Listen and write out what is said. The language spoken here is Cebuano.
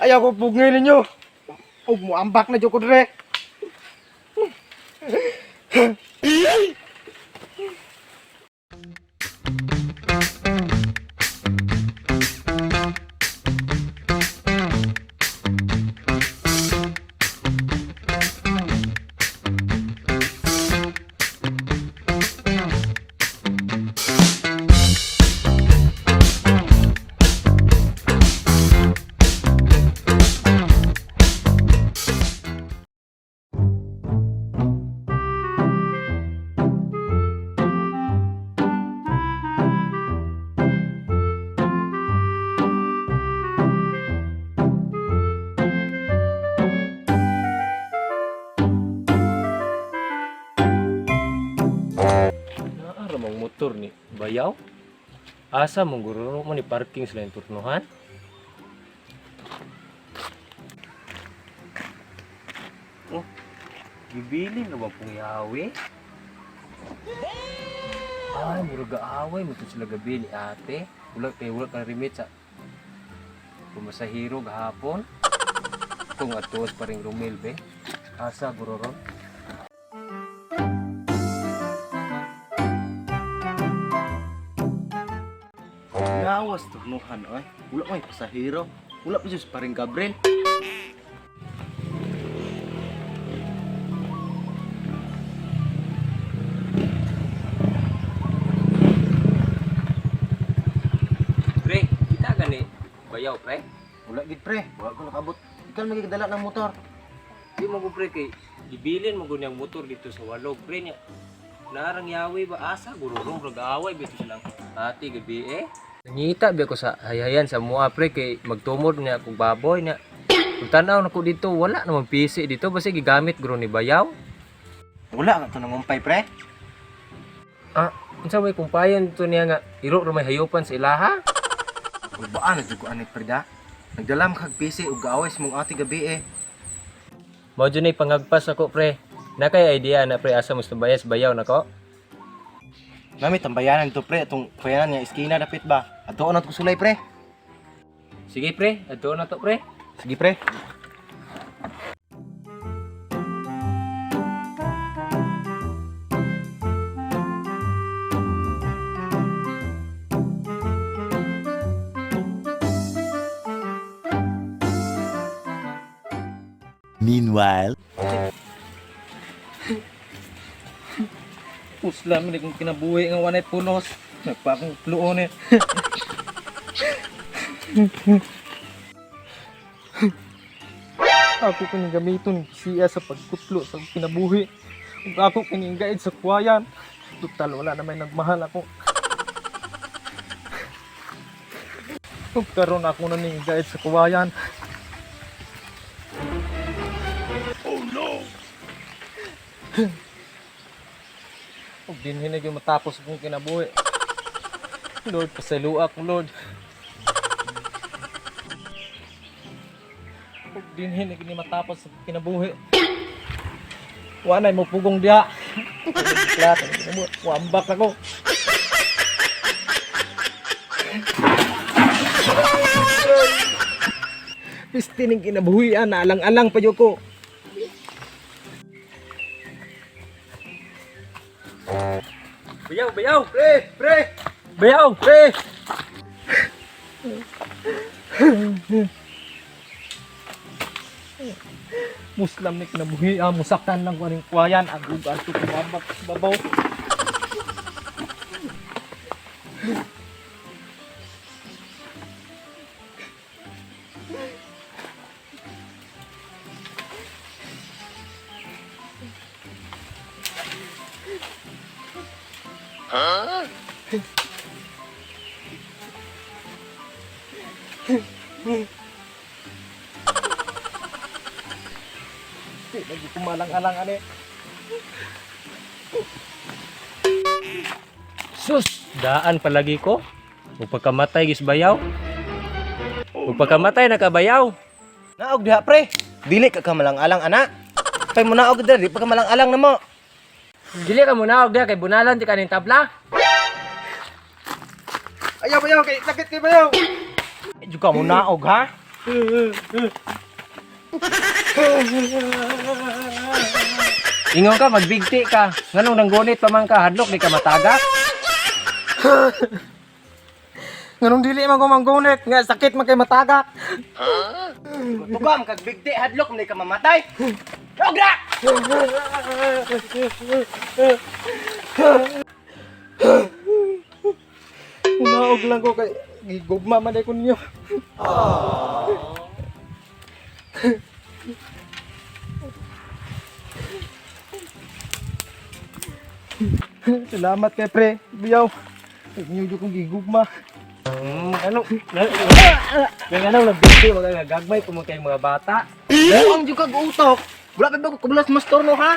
Ayaw ko pugngin ninyo. Ug muambak na jud ko dire. Naa mong motor ni Bayaw. Asa mong guro mo ni parking sila yung turnuhan? Oh, gibilin na ba pong yawi? Ay, murag gaaway mo to sila gabi ni ate. Wala kay wala kang remit sa pumasahiro gahapon. Kung atuos pa ring Romel be. Asa guro ron? Gawas turnuhan oy. Wala may pasahero. Wala pa jud paring Gabriel. Pre, kita gani Bayaw pre. Wala gid pre, wala ko nakabot. Ikaw magigdala ng motor. Di mo ko pre kay gibilin mo gud niyang motor dito sa walog pre niya. Narang yawi ba asa gururong rag away bito silang ate gabi eh. Nangita ba ko sa hayayan sa mua pre kay magtumod niya kog baboy niya. Kung tanaw nako dito wala naman PC dito basta gigamit guro ni Bayaw. Wala ka to nangumpay pre. Ah, unsa may kumpayan dito niya nga iro ra may hayupan sa ilaha? Ubaan na jud ko ani pre da. Nagdala man kag PC ug gaaway sa mong ate gabi eh. Mao jud nay pangagpas ako pre. Na kay idea na pre asa mo bayas bayaw nako? Nami tambayanan to pre atong bayanan nga iskina dapit ba. Adto na to sulay pre. Sige pre, adto na to pre. Sige pre. Meanwhile, Uslam ni kong kinabuhi nga wanay pulos. Nagpa akong kluon eh. Ako kini gamiton siya sa pagkutlo sa akong kinabuhi. Ug ako kini guide sa kuwayan. Total wala na may nagmahal ako. Ug karon ako na ning guide sa kuwayan. Oh no. Ug dinhi na gyud matapos akong kinabuhi. Lord, pasaluak Lord. Ug dinhi na gyud ni matapos akong kinabuhi. Wa nay mo pugong diha. Klaro, wambak ako. Pisti ning kinabuhian, alang-alang pa jud ko. Bayaw, bayaw. Pre, pre, Bayaw. pre. Muslim ni kinabuhi ah, musaktan lang ko aning kuwayan ang ug ato kumambak sa babaw. Di lagi kumalang-alang ani. Sus, daan palagi ko. Ug pagkamatay gis bayaw. Ug pagkamatay nakabayaw. Naog diha pre. Dili ka kamalang-alang ana. Pay mo naog dira, di pa ka malang-alang namo. Dili ka muna og diha kay bunalan di kaning tabla. Ayaw, ayaw, kay sakit kay bayaw. Juga mo naog ha. Ingon ka magbigti ka. Nganong nanggunit pa man ka hadlok di ka matagak? Nganong dili man ko manggunit, nga sakit man kay matagak. Tugam kag bigti hadlok man ka mamatay. Ogra! Unaog lang ko kay gigugma man ko ninyo. Salamat kay pre, biyaw. Inyo jud kong gigugma. Ano? Nganong nagbigti mga gagmay pa man kay mga bata. Ang juga utok. Wala pa ba ko kubulas mas torno ha?